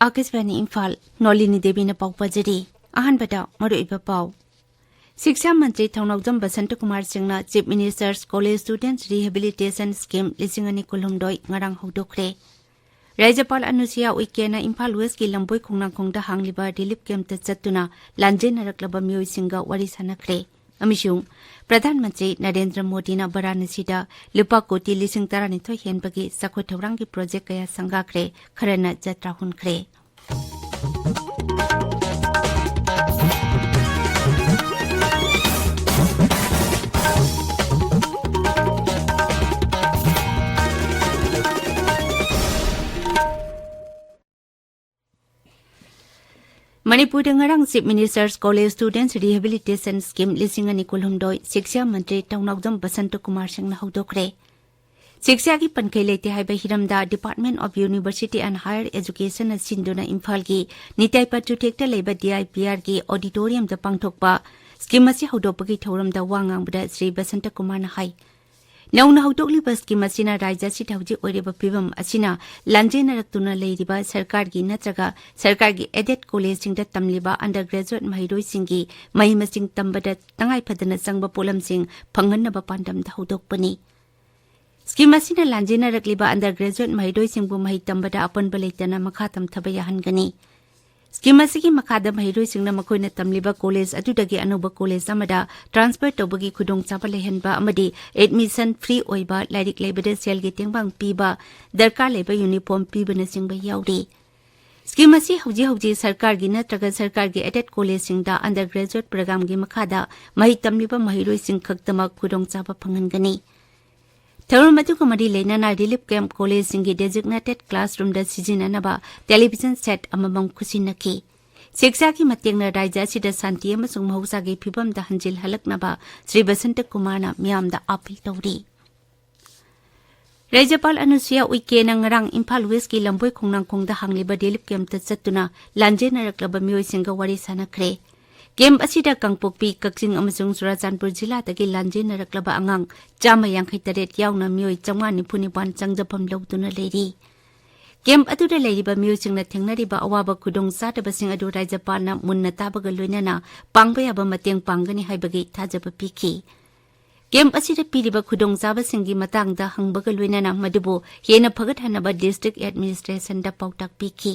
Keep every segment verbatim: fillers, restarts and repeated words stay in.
ꯑꯥꯀꯥꯁꯕꯥꯅꯤ ꯏꯝꯐꯥꯜ, ꯅꯣꯂꯤꯅꯤ ꯗꯦꯕꯤꯅ ꯄꯥꯎ ꯄꯥꯖꯔꯤ꯫ ꯑꯍꯥꯟꯕꯗ ꯃꯔꯨꯑꯣꯏꯕ ꯄꯥꯎ꯫ ꯁꯤꯛꯁꯥ ꯃꯟꯇ꯭ꯔꯤ ꯊꯧꯅꯥꯎꯖꯝ ꯕꯁꯟꯇ ꯀꯨꯃꯥꯔ ꯁꯤꯡꯅ Chief Minister's College Students Rehabilitation Scheme ꯂꯤꯁꯤꯡ ꯑꯅꯤ ꯀꯨꯟꯍꯨꯝꯗꯣꯏ ꯉꯔꯥꯡ ꯍꯧꯗꯣꯛꯈ꯭ꯔꯦ꯫ ꯔꯥꯖ꯭ꯌꯄꯥꯜ ꯑꯅꯨꯁꯨꯏꯌꯥ ꯎꯏꯀꯦꯅ ꯏꯝꯐꯥꯜ ꯋꯦꯁꯀꯤ ꯂꯝꯕꯣꯏ ꯈꯣꯡꯅꯥꯡꯈꯣꯡꯗ ꯍꯥꯡꯂꯤꯕ ꯔꯤꯂꯤꯐ ꯀꯦꯝꯞꯇ ꯆꯠꯇꯨꯅ ꯂꯥꯟꯖꯦꯟꯅꯔꯛꯂꯕ ꯃꯤꯑꯣꯏꯁꯤꯡꯒ ꯋꯥꯔꯤ ꯁꯥꯟꯅꯈ꯭ꯔꯦ꯫ ꯑꯃꯁꯨꯡ ꯄ꯭ꯔꯙꯥꯟ ꯃꯟꯇ꯭ꯔꯤ ꯅꯔꯦꯟꯗ꯭ꯔ ꯃꯣꯗꯤꯅ ꯕꯔꯥꯅꯁꯤꯗ ꯂꯨꯄꯥ ꯀꯣꯇꯤ ꯂꯤꯁꯤꯡ ꯇꯔꯥꯅꯤꯊꯣꯏ ꯍꯦꯟꯕꯒꯤ ꯆꯥꯎꯈꯠ ꯊꯧꯔꯥꯡꯒꯤ ꯄ꯭ꯔꯣꯖꯦꯛ ꯀꯌꯥ ꯁꯪꯒꯥꯈ꯭ꯔꯦ, ꯈꯔꯅ ꯖꯇ꯭ꯔꯥ ꯍꯨꯟꯈ꯭ꯔꯦ꯫ ꯃꯅꯤꯄꯨꯔꯗ ꯉꯔꯥꯡ Chief Minister's College Students Rehabilitation Scheme ꯂꯤꯁꯤꯡ ꯑꯅꯤ ꯀꯨꯟꯍꯨꯝꯗꯣꯏ ꯁꯤꯛꯁꯥ ꯃꯟꯇ꯭ꯔꯤ ꯊꯧꯅꯥꯎꯖꯝ ꯕꯁꯟꯇ ꯀꯨꯃꯥꯔ ꯁꯤꯡꯅ ꯍꯧꯗꯣꯛꯈ꯭ꯔꯦ꯫ ꯁꯤꯛꯁꯥꯒꯤ ꯄꯟꯈꯩ ꯂꯩꯇꯦ ꯍꯥꯏꯕ ꯍꯤꯔꯝꯗ Department of University and Higher Educationꯅ ꯁꯤꯟꯗꯨꯅ ꯏꯝꯐꯥꯜꯒꯤ ꯅꯤꯇꯥꯏ ꯄꯥꯆꯨꯊꯦꯛꯇ ꯂꯩꯕ ꯗꯤ ꯑꯥꯏ ꯄꯤ ꯑꯥꯔꯒꯤ ꯑꯣꯗꯤꯇꯣꯔꯤꯌꯝꯗ ꯄꯥꯡꯊꯣꯛꯄ ꯁ꯭ꯀꯤꯝ ꯑꯁꯤ ꯍꯧꯗꯣꯛꯄꯒꯤ ꯊꯧꯔꯝꯗ ꯋꯥ ꯉꯥꯡꯕꯗ ꯁ꯭ꯔꯤ ꯕꯁꯟꯇ ꯀꯨꯃꯥꯔꯅ ꯍꯥꯏ, ꯅꯧꯅ ꯍꯧꯗꯣꯛꯂꯤꯕ ꯁ꯭ꯀꯤꯝ ꯑꯁꯤꯅ ꯔꯥꯖ꯭ꯌ ꯑꯁꯤꯗ ꯍꯧꯖꯤꯛ ꯑꯣꯏꯔꯤꯕ ꯐꯤꯕꯝ ꯑꯁꯤꯅ ꯂꯥꯟꯖꯦꯟꯅꯔꯛꯇꯨꯅ ꯂꯩꯔꯤꯕ ꯁꯔꯀꯥꯔꯒꯤ ꯅꯠꯇ꯭ꯔꯒ ꯁꯔꯀꯥꯔꯒꯤ ꯑꯦꯗꯦꯗ ꯀꯣꯂꯦꯖꯁꯤꯡꯗ ꯇꯝꯂꯤꯕ undergraduate ꯃꯍꯩꯔꯣꯏꯁꯤꯡꯒꯤ ꯃꯍꯩ ꯃꯁꯤꯡ ꯇꯝꯕꯗ ꯇꯉꯥꯏ ꯐꯗꯅ ꯆꯪꯕ ꯄꯣꯠꯂꯝꯁꯤꯡ ꯐꯪꯍꯟꯅꯕ ꯄꯥꯟꯗꯝꯗ ꯍꯧꯗꯣꯛꯄꯅꯤ꯫ ꯁ꯭ꯀꯤꯝ ꯑꯁꯤꯅ ꯂꯥꯟꯖꯦꯟꯅꯔꯛꯂꯤꯕ undergraduate ꯃꯍꯩꯔꯣꯏꯁꯤꯡꯕꯨ ꯃꯍꯩ ꯇꯝꯕꯗ ꯑꯄꯟꯕ ꯂꯩꯇꯅ ꯃꯈꯥ ꯇꯝꯊꯕ ꯌꯥꯍꯟꯒꯅꯤ꯫ ꯁ꯭ꯀꯤꯝ ꯑꯁꯤꯒꯤ ꯃꯈꯥꯗ ꯃꯍꯩꯔꯣꯏꯁꯤꯡꯅ ꯃꯈꯣꯏꯅ ꯇꯝꯂꯤꯕ ꯀꯣꯂꯦꯖ ꯑꯗꯨꯗꯒꯤ ꯑꯅꯧꯕ ꯀꯣꯂꯦꯖ ꯑꯃꯗ transfer ꯇꯧꯕꯒꯤ ꯈꯨꯗꯣꯡꯆꯥꯕ ꯂꯩꯍꯟꯕ ꯑꯃꯗꯤ admission free ꯑꯣꯏꯕ, ꯂꯥꯏꯔꯤꯛ ꯂꯩꯕꯗ ꯁꯦꯜꯒꯤ ꯇꯦꯡꯕꯥꯡ ꯄꯤꯕ, ꯗꯔꯀꯥꯔ ꯂꯩꯕ uniform ꯄꯤꯕꯅꯆꯤꯡꯕ ꯌꯥꯎꯔꯤ꯫ ꯁ꯭ꯀꯤꯝ ꯑꯁꯤ ꯍꯧꯖꯤꯛ ꯍꯧꯖꯤꯛ ꯁꯔꯀꯥꯔꯒꯤ ꯅꯠꯇ꯭ꯔꯒ ꯁꯔꯀꯥꯔꯒꯤ aided ꯀꯣꯂꯦꯖꯁꯤꯡꯗ undergraduate programꯒꯤ ꯃꯈꯥꯗ ꯃꯍꯩ ꯇꯝꯂꯤꯕ ꯃꯍꯩꯔꯣꯏꯁꯤꯡ ꯈꯛꯇꯃꯛ ꯈꯨꯗꯣꯡꯆꯥꯕ ꯐꯪꯍꯟꯒꯅꯤ꯫ ꯊꯧꯔꯝ ꯑꯗꯨꯒ ꯃꯔꯤ ꯂꯩꯅꯅ ꯔꯤꯂꯤꯐ ꯀꯦꯝꯞ ꯀꯣꯂꯦꯖꯁꯤꯡꯒꯤ designated classroomꯗ ꯁꯤꯖꯤꯟꯅꯅꯕ television set ꯑꯃꯃꯝ ꯈꯨꯠꯁꯤꯟꯅꯈꯤ꯫ ꯁꯤꯛꯁꯥꯒꯤ ꯃꯇꯦꯡꯅ ꯔꯥꯖ꯭ꯌ ꯑꯁꯤꯗ ꯁꯥꯟꯇꯤ ꯑꯃꯁꯨꯡ ꯃꯍꯧꯁꯥꯒꯤ ꯐꯤꯕꯝꯗ ꯍꯟꯖꯤꯜꯍꯜꯂꯛꯅꯕ ꯁ꯭ꯔꯤ ꯕꯁꯟꯇ ꯀꯨꯃꯥꯔꯅ ꯃꯤꯌꯥꯝꯗ ꯑꯥꯄꯤꯜ ꯇꯧꯔꯤ꯫ ꯔꯥꯖ꯭ꯌꯄꯥꯜ ꯑꯅꯨꯁꯨꯏꯌꯥ ꯎꯏꯀꯦꯅ ꯉꯔꯥꯡ ꯏꯝꯐꯥꯜ ꯋꯦꯁꯀꯤ ꯂꯝꯕꯣꯏ ꯈꯣꯡꯅꯥꯡꯈꯣꯡꯗ ꯍꯥꯡꯂꯤꯕ ꯔꯤꯂꯤꯐ ꯀꯦꯝꯞꯇ ꯆꯠꯇꯨꯅ ꯂꯥꯟꯖꯦꯟꯅꯔꯛꯂꯕ ꯃꯤꯑꯣꯏꯁꯤꯡꯒ ꯋꯥꯔꯤ ꯁꯥꯟꯅꯈ꯭ꯔꯦ꯫ ꯀꯦꯝꯞ ꯑꯁꯤꯗ ꯀꯥꯡꯄꯣꯛꯄꯤ, ꯀꯛꯆꯤꯡ ꯑꯃꯁꯨꯡ ꯆꯨꯔꯥꯆꯥꯟꯄꯨꯔ ꯖꯤꯂꯥꯗꯒꯤ ꯂꯥꯟꯖꯦꯟꯅꯔꯛꯂꯕ ꯑꯉꯥꯡ ꯆꯥꯝꯃ ꯌꯥꯡꯈꯩ ꯇꯔꯦꯠ ꯌꯥꯎꯅ ꯃꯤꯑꯣꯏ ꯆꯥꯝꯃꯉꯥ ꯅꯤꯐꯨ ꯅꯤꯄꯥꯟ ꯆꯪꯖꯐꯝ ꯂꯧꯗꯨꯅ ꯂꯩꯔꯤ꯫ ꯀꯦꯝꯞ ꯑꯗꯨꯗ ꯂꯩꯔꯤꯕ ꯃꯤꯑꯣꯏꯁꯤꯡꯅ ꯊꯦꯡꯅꯔꯤꯕ ꯑꯋꯥꯕ ꯈꯨꯗꯣꯡꯆꯥꯗꯕꯁꯤꯡ ꯑꯗꯨ ꯔꯥꯖ꯭ꯌꯄꯥꯜꯅ ꯃꯨꯟꯅ ꯇꯥꯕꯒ ꯂꯣꯏꯅꯅ ꯄꯥꯡꯕ ꯌꯥꯕ ꯃꯇꯦꯡ ꯄꯥꯡꯒꯅꯤ ꯍꯥꯏꯕꯒꯤ ꯊꯥꯖꯕ ꯄꯤꯈꯤ꯫ ꯀꯦꯝꯞ ꯑꯁꯤꯗ ꯄꯤꯔꯤꯕ ꯈꯨꯗꯣꯡꯆꯥꯕꯁꯤꯡꯒꯤ ꯃꯇꯥꯡꯗ ꯍꯪꯕꯒ ꯂꯣꯏꯅꯅ ꯃꯗꯨꯕꯨ ꯍꯦꯟꯅ ꯐꯒꯠꯍꯟꯅꯕ district administrationꯗ ꯄꯥꯎꯇꯥꯛ ꯄꯤꯈꯤ꯫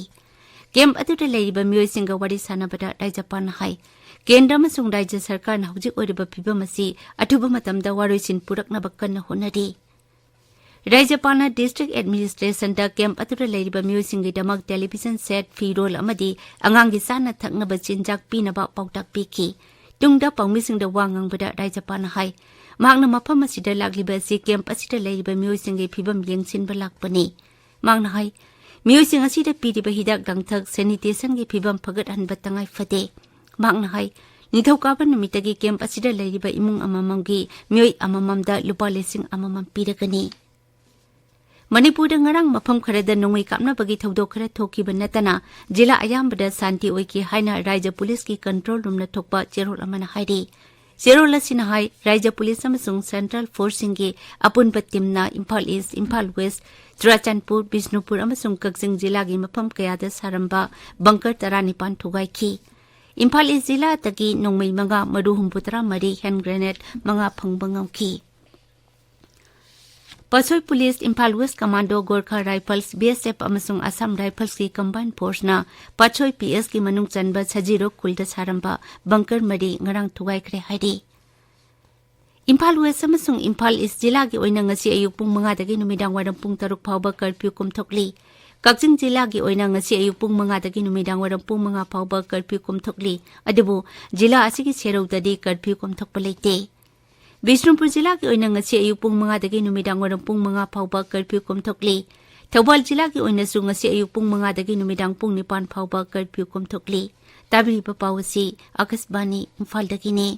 ꯀꯦꯝꯞ ꯑꯗꯨꯗ ꯂꯩꯔꯤꯕ ꯃꯤꯑꯣꯏꯁꯤꯡꯒ ꯋꯥꯔꯤ ꯁꯥꯟꯅꯕꯗ ꯔꯥꯖ꯭ꯌꯄꯥꯜꯅ ꯍꯥꯏ, ꯀꯦꯟꯗ꯭ꯔ ꯑꯃꯁꯨꯡ ꯔꯥꯖ꯭ꯌ ꯁꯔꯀꯥꯔꯅ ꯍꯧꯖꯤꯛ ꯑꯣꯏꯔꯤꯕ ꯐꯤꯚꯝ ꯑꯁꯤ ꯑꯊꯨꯕ ꯃꯇꯝꯗ ꯋꯥꯔꯣꯏꯁꯤꯟ ꯄꯨꯔꯛꯅꯕ ꯀꯟꯅ ꯍꯣꯠꯅꯔꯤ꯫ ꯔꯥꯖ꯭ꯌꯄꯥꯜꯅ district administrationꯗ ꯀꯦꯝꯞ ꯑꯗꯨꯗ ꯂꯩꯔꯤꯕ ꯃꯤꯑꯣꯏꯁꯤꯡꯒꯤꯗꯃꯛ television set, ꯐꯤꯔꯣꯜ ꯑꯃꯗꯤ ꯑꯉꯥꯡꯒꯤ ꯆꯥꯅ ꯊꯛꯅꯕ ꯆꯤꯟꯖꯥꯛ ꯄꯤꯅꯕ ꯄꯥꯎꯇꯥꯛ ꯄꯤꯈꯤ꯫ ꯇꯨꯡꯗ ꯄꯥꯎꯃꯤꯁꯤꯡꯗ ꯋꯥ ꯉꯥꯡꯕꯗ ꯔꯥꯖ꯭ꯌꯄꯥꯜꯅ ꯍꯥꯏ, ꯃꯍꯥꯛꯅ ꯃꯐꯝ ꯑꯁꯤꯗ ꯂꯥꯛꯂꯤꯕ ꯑꯁꯤ ꯀꯦꯝꯞ ꯑꯁꯤꯗ ꯂꯩꯔꯤꯕ ꯃꯤꯑꯣꯏꯁꯤꯡꯒꯤ ꯐꯤꯚꯝ ꯌꯦꯡꯁꯤꯟꯕ ꯂꯥꯛꯄꯅꯤ꯫ ꯃꯍꯥꯛꯅ ꯍꯥꯏ, ꯃꯤꯑꯣꯏꯁꯤꯡ ꯑꯁꯤꯗ ꯄꯤꯔꯤꯕ ꯍꯤꯗꯥꯛ ꯂꯥꯡꯊꯛ, sanitationꯒꯤ ꯐꯤꯚꯝ ꯐꯒꯠꯍꯟꯕ ꯇꯉꯥꯏ ꯐꯗꯦ꯫ ꯃꯍꯥꯛꯅ ꯍꯥꯏ, ꯅꯤꯡꯊꯧꯀꯥꯕ ꯅꯨꯃꯤꯠꯇꯒꯤ ꯀꯦꯝꯞ ꯑꯁꯤꯗ ꯂꯩꯔꯤꯕ ꯏꯃꯨꯡ ꯑꯃꯃꯝꯒꯤ ꯃꯤꯑꯣꯏ ꯑꯃꯃꯝꯗ ꯂꯨꯄꯥ ꯂꯤꯁꯤꯡ ꯑꯃꯃꯝ ꯄꯤꯔꯒꯅꯤ꯫ ꯃꯅꯤꯄꯨꯔꯗ ꯉꯔꯥꯡ ꯃꯐꯝ ꯈꯔꯗ ꯅꯣꯡꯃꯩ ꯀꯥꯞꯅꯕꯒꯤ ꯊꯧꯗꯣꯛ ꯈꯔ ꯊꯣꯛꯈꯤꯕ ꯅꯠꯇꯅ ꯖꯤꯂꯥ ꯑꯌꯥꯝꯕꯗ ꯁꯥꯟꯇꯤ ꯑꯣꯏꯈꯤ ꯍꯥꯏꯅ ꯔꯥꯖ꯭ꯌ ꯄꯨꯂꯤꯁꯀꯤ control roomꯅ ꯊꯣꯛꯄ ꯆꯦꯔꯣꯜ ꯑꯃꯅ ꯍꯥꯏꯔꯤ꯫ ꯆꯦꯔꯣꯜ ꯑꯁꯤꯅ ꯍꯥꯏ, ꯔꯥꯖ꯭ꯌ ꯄꯨꯂꯤꯁ ꯑꯃꯁꯨꯡ central forceꯁꯤꯡꯒꯤ ꯑꯄꯨꯟꯕ teamꯅ ꯏꯝꯐꯥꯜ East, ꯏꯝꯐꯥꯜ West, ꯆꯨꯔꯥꯆꯥꯟꯄꯨꯔ, ꯕꯤꯁꯅꯨꯄꯨꯔ ꯑꯃꯁꯨꯡ ꯀꯛꯆꯤꯡ ꯖꯤꯂꯥꯒꯤ ꯃꯐꯝ ꯀꯌꯥꯗ ꯁꯥꯔꯝꯕ bunker ꯇꯔꯥꯅꯤꯄꯥꯟ ꯊꯨꯒꯥꯏꯈꯤ꯫ ꯏꯝꯐꯥꯜ East ꯖꯤꯂꯥꯗꯒꯤ ꯅꯣꯡꯃꯩ ꯃꯉꯥ, ꯃꯔꯨ ꯍꯨꯝꯐꯨꯇꯔꯥ ꯃꯔꯤ, hand grenade ꯃꯉꯥ ꯐꯪꯕ ꯉꯝꯈꯤ꯫ Patsoi police, Imphal West Commando, Gorkha rifles, BSF ꯑꯃꯁꯨꯡ ꯑꯁꯥꯝ ꯔꯥꯏꯐꯜꯁꯀꯤ combined forceꯅ ꯄꯥꯠꯁꯣꯏ PSꯀꯤ ꯃꯅꯨꯡ ꯆꯟꯕ ꯁꯖꯤꯔꯣ ꯈꯨꯜꯗ ꯁꯥꯔꯝꯕ bunker ꯃꯔꯤ ꯉꯔꯥꯡ ꯊꯨꯒꯥꯏꯈ꯭ꯔꯦ ꯍꯥꯏꯔꯤ꯫ ꯏꯝꯐꯥꯜ West ꯑꯃꯁꯨꯡ ꯏꯝꯐꯥꯜ East ꯖꯤꯂꯥꯒꯤ ꯑꯣꯏꯅ ꯉꯁꯤ ꯑꯌꯨꯛ ꯄꯨꯡ ꯃꯉꯥꯗꯒꯤ ꯅꯨꯃꯤꯗꯥꯡ ꯋꯥꯏꯔꯝ ꯄꯨꯡ ꯇꯔꯨꯛ ꯐꯥꯎꯕ curfew ꯀꯨꯝꯊꯣꯛꯂꯤ꯫ ꯀꯛꯆꯤꯡ ꯖꯤꯂꯥꯒꯤ ꯑꯣꯏꯅ ꯉꯁꯤ ꯑꯌꯨꯛ ꯄꯨꯡ ꯃꯉꯥꯗꯒꯤ ꯅꯨꯃꯤꯗꯥꯡ ꯋꯥꯏꯔꯝ ꯄꯨꯡ ꯃꯉꯥ ꯐꯥꯎꯕ curfew ꯀꯨꯝꯊꯣꯛꯂꯤ꯫ ꯑꯗꯨꯕꯨ ꯖꯤꯂꯥ ꯑꯁꯤꯒꯤ ꯁꯦꯔꯧꯗꯗꯤ curfew ꯀꯨꯝꯊꯣꯛꯄ ꯂꯩꯇꯦ꯫ ꯕꯤꯁꯅꯨꯄꯨꯔ ꯖꯤꯂꯥꯒꯤ ꯑꯣꯏꯅ ꯉꯁꯤ ꯑꯌꯨꯛ ꯄꯨꯡ ꯃꯉꯥꯗꯒꯤ ꯅꯨꯃꯤꯗꯥꯡ ꯋꯥꯏꯔꯝ ꯄꯨꯡ ꯃꯉꯥ ꯐꯥꯎꯕ curfew ꯀꯨꯝꯊꯣꯛꯂꯤ꯫ ꯊꯧꯕꯥꯜ ꯖꯤꯂꯥꯒꯤ ꯑꯣꯏꯅꯁꯨ ꯉꯁꯤ ꯑꯌꯨꯛ ꯄꯨꯡ ꯃꯉꯥꯗꯒꯤ ꯅꯨꯃꯤꯗꯥꯡ ꯄꯨꯡ ꯅꯤꯄꯥꯟ ꯐꯥꯎꯕ curfew ꯀꯨꯝꯊꯣꯛꯂꯤ꯫ ꯇꯥꯕꯤꯔꯤꯕ ꯄꯥꯎ ꯑꯁꯤ ꯑꯀꯥꯁꯕꯥꯅꯤ ꯏꯝꯐꯥꯜꯗꯒꯤꯅꯤ꯫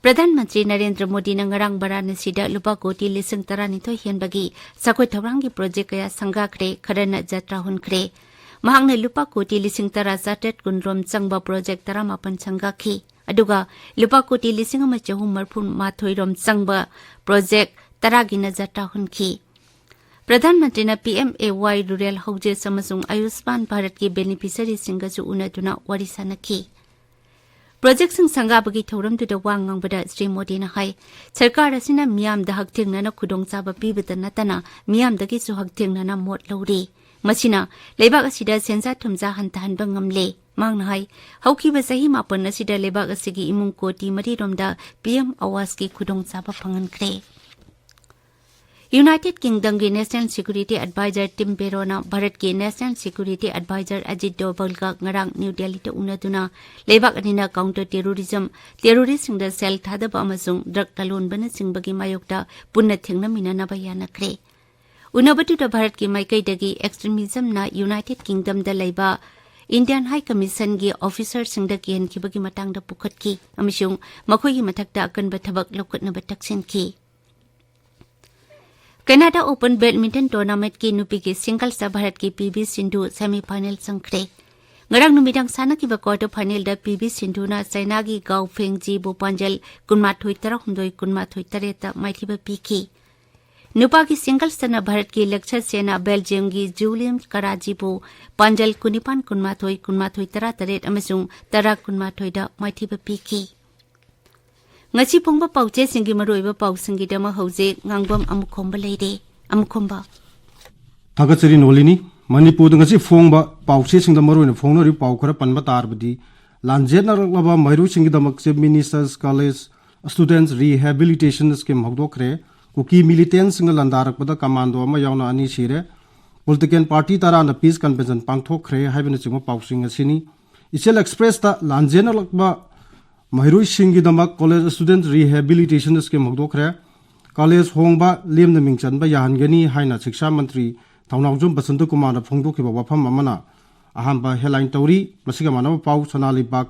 ꯄ꯭ꯔꯙꯥꯟ ꯃꯟꯇ꯭ꯔꯤ ꯅꯔꯦꯟꯗ꯭ꯔ ꯃꯣꯗꯤꯅ ꯉꯔꯥꯡ ꯕꯔꯥꯅꯁꯤꯗ ꯂꯨꯄꯥ ꯀꯣꯇꯤ ꯂꯤꯁꯤꯡ ꯇꯔꯥꯅꯤꯊꯣꯏ ꯍꯦꯟꯕꯒꯤ ꯁꯒꯣꯜ ꯊꯧꯔꯥꯡꯒꯤ project ꯀꯌꯥ ꯁꯪꯒꯥꯈ꯭ꯔꯦ, ꯈꯔꯅ ꯖꯇ꯭ꯔꯥ ꯍꯨꯟꯈ꯭ꯔꯦ꯫ ꯃꯍꯥꯛꯅ ꯂꯨꯄꯥ ꯀꯣꯇꯤ ꯂꯤꯁꯤꯡ ꯇꯔꯥ ꯆꯥꯇ꯭ꯔꯦꯠ ꯀꯨꯟꯔꯣꯝ ꯆꯪꯕ project ꯇꯔꯥꯃꯥꯄꯟ ꯁꯪꯒꯥꯈꯤ꯫ ꯑꯗꯨꯒ ꯂꯨꯄꯥ ꯀꯣꯇꯤ ꯂꯤꯁꯤꯡ ꯑꯃ ꯆꯍꯨꯝ ꯃꯔꯤꯐꯨ ꯃꯥꯊꯣꯏ ꯔꯣꯝ ꯆꯪꯕ project ꯇꯔꯥꯒꯤꯅ ꯖꯇ꯭ꯔꯥ ꯍꯨꯟꯈꯤ꯫ ꯄ꯭ꯔꯙꯥꯟ ꯃꯟꯇ꯭ꯔꯤꯅ P M A Y rural ꯍꯧꯖꯦꯁ ꯑꯃꯁꯨꯡ ꯑꯌꯨꯁꯃꯥꯟ ꯚꯥꯔꯠꯀꯤ ꯕꯦꯅꯤꯐꯤꯁꯔꯤꯁꯤꯡꯒꯁꯨ ꯎꯅꯗꯨꯅ ꯋꯥꯔꯤ ꯁꯥꯅꯈꯤ꯫ ꯄ꯭ꯔꯣꯖꯦꯛꯁꯤꯡ ꯁꯪꯒꯥꯕꯒꯤ ꯊꯧꯔꯝꯗꯨꯗ ꯋꯥ ꯉꯥꯡꯕꯗ ꯁ꯭ꯔꯤ ꯃꯣꯗꯤꯅ ꯍꯥꯏ, ꯁꯔꯀꯥꯔ ꯑꯁꯤꯅ ꯃꯤꯌꯥꯝꯗ ꯍꯛꯊꯦꯡꯅꯅ ꯈꯨꯗꯣꯡꯆꯥꯕ ꯄꯤꯕꯇ ꯅꯠꯇꯅ ꯃꯤꯌꯥꯝꯗꯒꯤꯁꯨ ꯍꯛꯊꯦꯡꯅꯅ ꯃꯣꯠ ꯂꯧꯔꯤ꯫ ꯃꯁꯤꯅ ꯂꯩꯕꯥꯛ ꯑꯁꯤꯗ ꯁꯦꯟꯖꯥ ꯊꯨꯝꯖꯥ ꯍꯟꯊꯍꯟꯕ ꯉꯝꯂꯦ꯫ ꯃꯍꯥꯛꯅ ꯍꯥꯏ, ꯍꯧꯈꯤꯕ ꯆꯍꯤ ꯃꯥꯄꯟ ꯑꯁꯤꯗ ꯂꯩꯕꯥꯛ ꯑꯁꯤꯒꯤ ꯏꯃꯨꯡ ꯀꯣꯇꯤ ꯃꯔꯤ ꯔꯣꯝꯗ ꯄꯤ ꯑꯦꯝ ꯑꯋꯥꯁꯀꯤ ꯈꯨꯗꯣꯡꯆꯥꯕ ꯐꯪꯍꯟꯈ꯭ꯔꯦ꯫ ꯌꯨꯅꯥꯏꯇꯦꯗ ꯀꯤꯡꯗꯝꯒꯤ ꯅꯦꯁꯅꯦꯜ ꯁꯦꯀ꯭ꯌꯨꯔꯤꯇꯤ ꯑꯦꯗꯚꯥꯏꯖꯔ ꯇꯤꯝ ꯕꯦꯔꯣꯅ ꯚꯥꯔꯠꯀꯤ ꯅꯦꯁꯅꯦꯜ ꯁꯦꯀ꯭ꯌꯨꯔꯤꯇꯤ ꯑꯦꯗꯚꯥꯏꯖꯔ ꯑꯖꯤꯠ ꯗꯣꯚꯜꯒ ꯉꯔꯥꯡ ꯅ꯭ꯌꯨ ꯗꯦꯜꯂꯤꯗ ꯎꯅꯗꯨꯅ ꯂꯩꯕꯥꯛ ꯑꯅꯤꯅ ꯀꯥꯎꯟꯇꯔ ꯇꯦꯔꯣꯔꯤꯖꯝ, ꯇꯦꯔꯣꯔꯤꯁꯁꯤꯡꯗ ꯁꯦꯜ ꯊꯥꯗꯕ ꯑꯃꯁꯨꯡ ꯗ꯭ꯔꯒ ꯂꯂꯣꯟꯕꯅꯆꯤꯡꯕꯒꯤ ꯃꯥꯌꯣꯛꯇ ꯄꯨꯟꯅ ꯊꯦꯡꯅꯃꯤꯟꯅꯅꯕ ꯌꯥꯅꯈ꯭ꯔꯦ꯫ ꯎꯅꯕꯗꯨꯗ ꯚꯥꯔꯠꯀꯤ ꯃꯥꯏꯀꯩꯗꯒꯤ ꯑꯦꯛꯁꯇ꯭ꯔꯤꯃꯤꯖꯝꯅ ꯌꯨꯅꯥꯏꯇꯦꯗ ꯀꯤꯡꯗꯝꯗ ꯂꯩꯕ ꯏꯟꯗꯤꯌꯟ ꯍꯥꯏ ꯀꯃꯤꯁꯟꯒꯤ ꯑꯣꯐꯤꯁꯔꯁꯤꯡꯗ ꯀꯤꯍꯟꯈꯤꯕꯒꯤ ꯃꯇꯥꯡꯗ ꯄꯨꯈꯠꯈꯤ ꯑꯃꯁꯨꯡ ꯃꯈꯣꯏꯒꯤ ꯃꯊꯛꯇ ꯑꯀꯟꯕ ꯊꯕꯛ ꯂꯧꯈꯠꯅꯕ ꯇꯛꯁꯤꯟꯈꯤ꯫ ꯀꯦꯅꯥꯗꯥ ꯑꯣꯄꯟ ꯕꯦꯗꯃꯤꯟꯇꯟ ꯇꯣꯔꯅꯥꯃꯦꯟꯠꯀꯤ ꯅꯨꯄꯤꯒꯤ ꯁꯤꯡꯒꯜꯁꯇ ꯚꯥꯔꯠꯀꯤ P V Sindhu semi final ꯆꯪꯈ꯭ꯔꯦ꯫ ꯉꯔꯥꯡ ꯅꯨꯃꯤꯗꯥꯡ ꯁꯥꯟꯅꯈꯤꯕ ꯀ꯭ꯋꯥꯔꯇꯔ ꯐꯥꯏꯅꯦꯜꯗ ꯄꯤ ꯚꯤ ꯁꯤꯟꯙꯨꯅ ꯆꯥꯏꯅꯥꯒꯤ ꯒꯥꯎ ꯐꯦꯡꯖꯤꯕꯨ ꯄꯥꯟꯖꯜ ꯀꯨꯟꯃꯥꯊꯣꯏ ꯇꯔꯥꯍꯨꯝꯗꯣꯏ, ꯀꯨꯟꯃꯥꯊꯣꯏ ꯇꯔꯦꯠꯇ ꯃꯥꯏꯊꯤꯕ ꯄꯤꯈꯤ꯫ ꯅꯨꯄꯥꯒꯤ ꯁꯤꯡꯒꯜꯁꯇꯅ ꯚꯥꯔꯠꯀꯤ ꯂꯛꯁ꯭ꯌ ꯁꯦꯟꯅ ꯕꯦꯜꯖꯤꯌꯝꯒꯤ ꯖꯨꯂꯤꯌꯝ ꯀꯔꯥꯖꯤꯕꯨ ꯄꯥꯟꯖꯜ ꯀꯨꯟꯅꯤꯄꯥꯟ ꯀꯨꯟꯃꯥꯊꯣꯏ, ꯀꯨꯟꯃꯥꯊꯣꯏ ꯇꯔꯥꯇꯔꯦꯠ ꯑꯃꯁꯨꯡ ꯇꯔꯥ ꯀꯨꯟꯃꯥꯊꯣꯏꯗ ꯃꯥꯏꯊꯤꯕ ꯄꯤꯈꯤ꯫ ꯉꯁꯤ ꯐꯣꯡꯕ ꯄꯥꯎꯆꯦꯁꯤꯡꯒꯤ ꯃꯔꯨꯑꯣꯏꯕ ꯄꯥꯎꯁꯤꯡꯒꯤꯗꯃꯛ ꯍꯧꯖꯤꯛ ꯉꯥꯡꯕꯝ ꯑꯃꯨꯈꯣꯝꯕ ꯂꯩꯔꯦ꯫ ꯑꯃꯨꯈꯣꯝꯕ꯫ ꯊꯥꯒꯠꯆꯔꯤ ꯅꯣꯂꯤꯅꯤ꯫ ꯃꯅꯤꯄꯨꯔꯗ ꯉꯁꯤ ꯐꯣꯡꯕ ꯄꯥꯎꯆꯦꯁꯤꯡꯗ ꯃꯔꯨꯑꯣꯏꯅ ꯐꯣꯡꯅꯔꯤꯕ ꯄꯥꯎ ꯈꯔ ꯄꯟꯕ ꯇꯥꯔꯕꯗꯤ, ꯂꯥꯟꯖꯦꯟꯅꯔꯛꯂꯕ ꯃꯍꯩꯔꯣꯏꯁꯤꯡꯒꯤꯗꯃꯛ Chief Minister's College Students Rehabilitation Scheme ꯍꯧꯗꯣꯛꯈ꯭ꯔꯦ꯫ ꯀꯨꯀꯤ ꯃꯤꯂꯤꯇꯦꯟꯁꯤꯡꯅ ꯂꯥꯟꯗꯥꯔꯛꯄꯗ ꯀꯃꯥꯟꯗꯣ ꯑꯃ ꯌꯥꯎꯅ ꯑꯅꯤ ꯁꯤꯔꯦ꯫ ꯄꯣꯂꯤꯇꯤꯀꯦꯜ ꯄꯥꯔꯇꯤ ꯇꯔꯥꯅ ꯄꯤꯁ ꯀꯟꯚꯦꯟꯁꯟ ꯄꯥꯡꯊꯣꯛꯈ꯭ꯔꯦ ꯍꯥꯏꯕꯅꯆꯤꯡꯕ ꯄꯥꯎꯁꯤꯡ ꯑꯁꯤꯅꯤ꯫ ꯏꯆꯦꯜ ꯑꯦꯛꯁꯄ꯭ꯔꯦꯁꯇ ꯂꯥꯟꯖꯦꯟꯅꯔꯛꯄ ꯃꯍꯩꯔꯣꯏꯁꯤꯡꯒꯤꯗꯃꯛ College Students Rehabilitation Scheme ꯍꯧꯗꯣꯛꯈ꯭ꯔꯦ꯫ ꯀꯣꯂꯦꯖ ꯍꯣꯡꯕ ꯂꯦꯝꯅ ꯃꯤꯡ ꯆꯟꯕ ꯌꯥꯍꯟꯒꯅꯤ ꯍꯥꯏꯅ ꯁꯤꯛꯁꯥ ꯃꯟꯇ꯭ꯔꯤ ꯊꯧꯅꯥꯎꯖꯝ ꯕꯁꯟꯇ ꯀꯨꯃꯥꯔꯅ ꯐꯣꯡꯗꯣꯛꯈꯤꯕ ꯋꯥꯐꯝ ꯑꯃꯅ ꯑꯍꯥꯟꯕ ꯍꯦꯗꯂꯥꯏꯟ ꯇꯧꯔꯤ꯫ ꯃꯁꯤꯒ ꯃꯥꯟꯅꯕ ꯄꯥꯎ, ꯁꯅꯥ ꯂꯩꯕꯥꯛ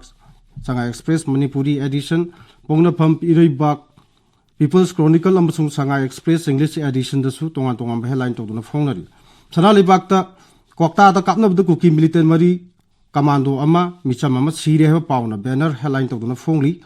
ꯁꯉꯥꯏ ꯑꯦꯛꯁꯄ꯭ꯔꯦꯁ ꯃꯅꯤꯄꯨꯔꯤ ꯑꯦꯗꯤꯁꯟ, ꯄꯣꯛꯅꯐꯝ ꯏꯔꯩꯕꯥꯛ, ꯄꯤꯄꯜꯁ ꯀ꯭ꯔꯣꯅꯤꯀꯜ ꯑꯃꯁꯨꯡ ꯁꯉꯥꯏ ꯑꯦꯛꯁꯄ꯭ꯔꯦꯁ ꯏꯪꯂꯤꯁ ꯑꯦꯗꯤꯁꯟꯗꯁꯨ ꯇꯣꯉꯥꯟ ꯇꯣꯉꯥꯟꯕ ꯍꯦꯗꯂꯥꯏꯟ ꯇꯧꯗꯨꯅ ꯐꯣꯡꯅꯔꯤ꯫ ꯁꯅꯥ ꯂꯩꯕꯥꯛꯇ ꯀ꯭ꯋꯥꯛꯇꯥꯗ ꯀꯥꯞꯅꯕꯗ ꯀꯨꯀꯤ ꯃꯤꯂꯤꯇꯦꯟ ꯃꯔꯤ ꯀꯃꯥꯟꯗꯣ ꯑꯃ, ꯃꯤꯆꯝ ꯑꯃ ꯁꯤꯔꯦ ꯍꯥꯏꯕ ꯄꯥꯎꯅ ꯕꯦꯅꯔ ꯍꯦꯗꯂꯥꯏꯟ ꯇꯧꯗꯨꯅ ꯐꯣꯡꯂꯤ꯫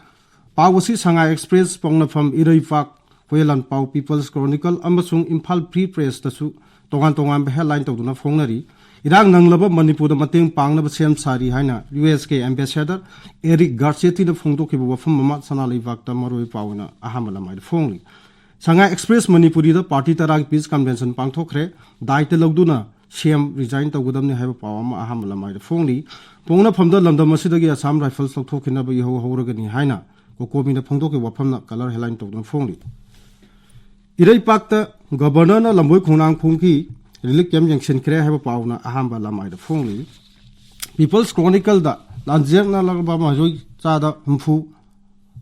ꯄꯥꯎ ꯑꯁꯤ ꯁꯉꯥꯏ ꯑꯦꯛꯁꯄ꯭ꯔꯦꯁ, ꯄꯣꯛꯅꯐꯝ ꯏꯔꯩꯄꯥꯛ, ꯍꯨꯌꯦꯟ ꯂꯥꯟꯄꯥꯎ, ꯄꯤꯄꯜꯁ ꯀ꯭ꯔꯣꯅꯤꯀꯜ ꯑꯃꯁꯨꯡ ꯏꯝꯐꯥꯜ ꯐ꯭ꯔꯤ ꯄ꯭ꯔꯦꯁꯇꯁꯨ ꯇꯣꯉꯥꯟ ꯇꯣꯉꯥꯟꯕ ꯍꯦꯗꯂꯥꯏꯟ ꯇꯧꯗꯨꯅ ꯐꯣꯡꯅꯔꯤ꯫ ꯏꯔꯥꯡ ꯅꯪꯂꯕ ꯃꯅꯤꯄꯨꯔꯗ ꯃꯇꯦꯡ ꯄꯥꯡꯅꯕ ꯁꯦꯝ ꯁꯥꯔꯤ ꯍꯥꯏꯅ ꯌꯨ ꯑꯦꯁ ꯀꯦ ꯑꯦꯝꯕꯦꯁꯦꯗꯔ ꯑꯦꯔꯤꯛ ꯒꯥꯔꯁꯦꯇꯤꯅ ꯐꯣꯡꯗꯣꯛꯈꯤꯕ ꯋꯥꯐꯝ ꯑꯃ ꯁꯅꯥ ꯂꯩꯕꯥꯛꯇ ꯃꯔꯨꯑꯣꯏꯕ ꯄꯥꯎ ꯑꯣꯏꯅ ꯑꯍꯥꯟꯕ ꯂꯃꯥꯏꯗ ꯐꯣꯡꯂꯤ꯫ ꯁꯉꯥꯏ ꯑꯦꯛꯁꯄ꯭ꯔꯦꯁ ꯃꯅꯤꯄꯨꯔꯤꯗ ꯄꯥꯔꯇꯤ ꯇꯔꯥꯒꯤ ꯄꯤꯁ ꯀꯟꯚꯦꯟꯁꯟ ꯄꯥꯡꯊꯣꯛꯈ꯭ꯔꯦ꯫ ꯗꯥꯏꯇ ꯂꯧꯗꯨꯅ ꯁꯤ ꯑꯦꯝ ꯔꯤꯖꯥꯏꯟ ꯇꯧꯒꯗꯕꯅꯤ ꯍꯥꯏꯕ ꯄꯥꯎ ꯑꯃ ꯑꯍꯥꯟꯕ ꯂꯃꯥꯏꯗ ꯐꯣꯡꯂꯤ꯫ ꯄꯣꯛꯅꯐꯝꯗ ꯂꯝꯗꯝ ꯑꯁꯤꯗꯒꯤ ꯑꯁꯥꯝ ꯔꯥꯏꯐꯜꯁ ꯂꯧꯊꯣꯛꯈꯤꯅꯕ ꯏꯍꯧ ꯍꯧꯔꯒꯅꯤ ꯍꯥꯏꯅ ꯀꯣꯀꯣꯃꯤꯅ ꯐꯣꯡꯗꯣꯛꯈꯤꯕ ꯋꯥꯐꯝꯅ ꯀꯂꯔ ꯍꯦꯗꯂꯥꯏꯟ ꯇꯧꯗꯨꯅ ꯐꯣꯡꯂꯤ꯫ ꯏꯔꯩꯄꯥꯛꯇ ꯒꯕꯔꯅꯔꯅ ꯂꯝꯕꯣꯏ ꯈꯣꯡꯅꯥꯡꯈꯣꯡꯒꯤ ꯔꯤꯂꯤꯐ ꯀꯦꯝꯞ ꯌꯦꯡꯁꯤꯟꯈ꯭ꯔꯦ ꯍꯥꯏꯕ ꯄꯥꯎꯅ ꯑꯍꯥꯟꯕ ꯂꯃꯥꯏꯗ ꯐꯣꯡꯂꯤ꯫ ꯄꯤꯄꯜꯁ ꯀ꯭ꯔꯣꯅꯤꯀꯜꯗ ꯂꯥꯟꯖꯦꯟꯅꯔꯛꯂꯕ ꯃꯍꯩꯔꯣꯏ ꯆꯥꯗ ꯍꯨꯝꯐꯨ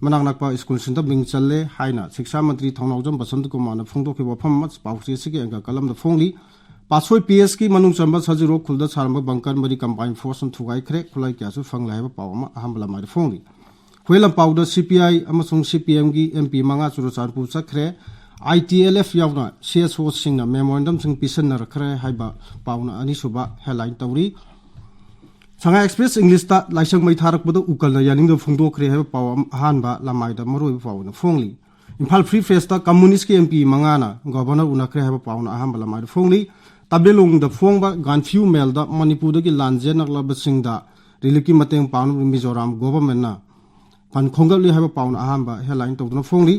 ꯃꯅꯥꯛ ꯅꯛꯄ ꯁ꯭ꯀꯨꯜꯁꯤꯡꯗ ꯃꯤꯡ ꯆꯜꯂꯦ ꯍꯥꯏꯅ ꯁꯤꯛꯁꯥ ꯃꯟꯇ꯭ꯔꯤ ꯊꯧꯅꯥꯎꯖꯝ ꯕꯁꯟꯇ ꯀꯨꯃꯥꯔꯅ ꯐꯣꯡꯗꯣꯛꯈꯤꯕ ꯋꯥꯐꯝ ꯑꯃ ꯄꯥꯎꯆꯦ ꯑꯁꯤꯒꯤ ꯑꯪꯀ ꯀꯂꯝꯗ ꯐꯣꯡꯂꯤ꯫ ꯄꯥꯠꯁꯣꯏ ꯄꯤ ꯑꯦꯁꯀꯤ ꯃꯅꯨꯡ ꯆꯟꯕ ꯁꯖꯤꯔꯣ ꯈꯨꯜꯗ ꯁꯥꯔꯝꯕ ꯕꯪꯀꯔ ꯃꯔꯤ ꯀꯝꯕꯥꯏꯟ ꯐꯣꯔꯁꯅ ꯊꯨꯒꯥꯏꯈ꯭ꯔꯦ, ꯈꯨꯠꯂꯥꯏ ꯀꯌꯥꯁꯨ ꯐꯪꯂꯦ ꯍꯥꯏꯕ ꯄꯥꯎ ꯑꯃ ꯑꯍꯥꯟꯕ ꯂꯃꯥꯏꯗ ꯐꯣꯡꯂꯤ꯫ ꯍꯨꯌꯦꯟ ꯂꯥꯟꯄꯥꯎꯗ ꯁꯤ ꯄꯤ ꯑꯥꯏ ꯑꯃꯁꯨꯡ ꯁꯤ ꯄꯤ ꯑꯦꯝꯒꯤ ꯑꯦꯝ ꯄꯤ ꯃꯉꯥ ꯆꯨꯔꯆꯥꯟꯄꯨꯔ ꯆꯠꯈ꯭ꯔꯦ꯫ ꯑꯥꯏ ꯇꯤ ꯑꯦꯜ ꯑꯦꯐ ꯌꯥꯎꯅ ꯁꯤ ꯑꯦꯁ ꯑꯣꯁꯤꯡꯅ ꯃꯦꯃꯣꯔꯦꯟꯗꯝꯁꯤꯡ ꯄꯤꯁꯤꯟꯅꯔꯛꯈ꯭ꯔꯦ ꯍꯥꯏꯕ ꯄꯥꯎꯅ ꯑꯅꯤꯁꯨꯕ ꯍꯦꯗꯂꯥꯏꯟ ꯇꯧꯔꯤ꯫ ꯁꯉꯥꯏ ꯑꯦꯛꯁꯄ꯭ꯔꯦꯁ ꯏꯪꯂꯤꯁꯇ ꯂꯥꯏꯁꯪ ꯃꯩ ꯊꯥꯔꯛꯄꯗ ꯎꯀꯜꯅ ꯌꯥꯅꯤꯡꯗꯕ ꯐꯣꯡꯗꯣꯛꯈ꯭ꯔꯦ ꯍꯥꯏꯕ ꯄꯥꯎ ꯑꯃ ꯑꯍꯥꯟꯕ ꯂꯃꯥꯏꯗ ꯃꯔꯨꯑꯣꯏꯕ ꯄꯥꯎ ꯑꯣꯏꯅ ꯐꯣꯡꯂꯤ꯫ ꯏꯝꯐꯥꯜ ꯐ꯭ꯔꯤ ꯄ꯭ꯔꯦꯁꯇ ꯀꯝꯃꯨꯅꯤꯁ꯭ꯠꯀꯤ ꯑꯦꯝ ꯄꯤ ꯃꯉꯥꯅ ꯒꯣꯚꯔꯅꯔ ꯎꯅꯈ꯭ꯔꯦ ꯍꯥꯏꯕ ꯄꯥꯎꯅ ꯑꯍꯥꯟꯕ ꯂꯃꯥꯏꯗ ꯐꯣꯡꯂꯤ꯫ ꯇꯃꯦꯡꯂꯣꯡꯗ ꯐꯣꯡꯕ ꯒꯥꯟꯐ꯭ꯌꯨ ꯃꯦꯜꯗ ꯃꯅꯤꯄꯨꯔꯗꯒꯤ ꯂꯥꯟꯖꯦꯟꯅꯛꯂꯕꯁꯤꯡꯗ ꯔꯤꯂꯤꯐꯀꯤ ꯃꯇꯦꯡ ꯄꯥꯡꯅꯕ ꯃꯤꯖꯣꯔꯥꯝ ꯒꯣꯚꯔꯟꯃꯦꯟꯠꯅ ꯐꯟ ꯈꯣꯝꯒꯠꯂꯤ ꯍꯥꯏꯕ ꯄꯥꯎꯅ ꯑꯍꯥꯟꯕ ꯍꯦꯗꯂꯥꯏꯟ ꯇꯧꯗꯨꯅ ꯐꯣꯡꯂꯤ꯫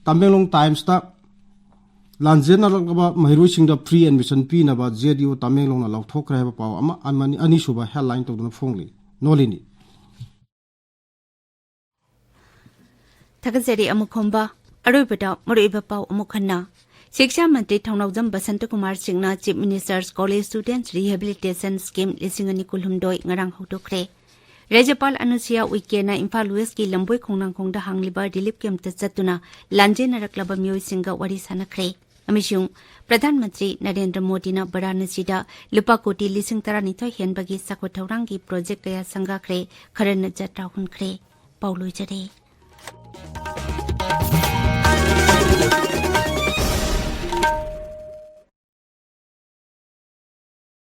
ꯇꯃꯦꯡꯂꯣꯡ ꯇꯥꯏꯝꯁꯇ ꯂꯥꯟꯖꯦꯟꯅꯔꯛꯂꯕ ꯃꯍꯩꯔꯣꯏꯁꯤꯡꯗ ꯐ꯭ꯔꯤ ꯑꯦꯗꯃꯤꯁꯟ ꯄꯤꯅꯕ ꯖꯦ ꯗꯤ ꯌꯨ ꯇꯃꯦꯡꯂꯣꯡꯅ ꯂꯥꯎꯊꯣꯛꯈ꯭ꯔꯦ ꯍꯥꯏꯕ ꯄꯥꯎ ꯑꯃ ꯑꯃꯅꯤ, ꯑꯅꯤꯁꯨꯕ ꯍꯦꯗꯂꯥꯏꯟ ꯇꯧꯗꯨꯅ ꯐꯣꯡꯂꯤ꯫ ꯅꯣꯂꯤꯅꯤ꯫ ꯊꯥꯒꯠꯆꯔꯤ ꯑꯃꯨꯛ ꯈꯣꯝꯕ꯫ ꯑꯔꯣꯏꯕꯗ ꯃꯔꯨꯑꯣꯏꯕ ꯄꯥꯎ ꯑꯃꯨꯛ ꯍꯟꯅ꯫ ꯁꯤꯛꯁꯥ ꯃꯟꯇ꯭ꯔꯤ ꯊꯧꯅꯥꯎꯖꯝ ꯕꯁꯟꯇ ꯀꯨꯃꯥꯔ ꯁꯤꯡꯅ chief minister's college students rehabilitation scheme ꯂꯤꯁꯤꯡ ꯑꯅꯤ ꯀꯨꯟꯍꯨꯝꯗꯣꯏ ꯉꯔꯥꯡ ꯍꯧꯗꯣꯛꯈ꯭ꯔꯦ꯫ ꯔꯥꯖ꯭ꯌꯄꯥꯜ ꯑꯅꯨꯁꯨꯏꯌꯥ ꯎꯏꯀꯦꯅ ꯏꯝꯐꯥꯜ ꯋꯦꯁ꯭ꯠꯀꯤ ꯂꯝꯕꯣꯏ ꯈꯣꯡꯅꯥꯡꯈꯣꯡꯗ ꯍꯥꯡꯂꯤꯕ ꯔꯤꯂꯤꯐ ꯀꯦꯝꯞꯇ ꯆꯠꯇꯨꯅ ꯂꯥꯟꯖꯦꯟꯅꯔꯛꯂꯕ ꯃꯤꯑꯣꯏꯁꯤꯡꯒ ꯋꯥꯔꯤ ꯁꯥꯟꯅꯈ꯭ꯔꯦ꯫ ꯑꯃꯁꯨꯡ ꯄ꯭ꯔꯙꯥꯟ ꯃꯟꯇ꯭ꯔꯤ ꯅꯔꯦꯟꯗ꯭ꯔ ꯃꯣꯗꯤꯅ ꯚꯥꯔꯥꯅꯁꯤꯗ ꯂꯨꯄꯥ ꯀꯣꯇꯤ ꯂꯤꯁꯤꯡ ꯇꯔꯥꯅꯤꯊꯣꯏ ꯍꯦꯟꯕꯒꯤ ꯆꯥꯎꯈꯠ ꯊꯧꯔꯥꯡꯒꯤ ꯄ꯭ꯔꯣꯖꯦꯛ ꯀꯌꯥ ꯁꯪꯒꯥꯈ꯭ꯔꯦ, ꯈꯔꯅ ꯖꯇ꯭ꯔꯥ ꯍꯨꯟꯈ꯭ꯔꯦ꯫ ꯄꯥꯎ ꯂꯣꯏꯖꯔꯦ꯫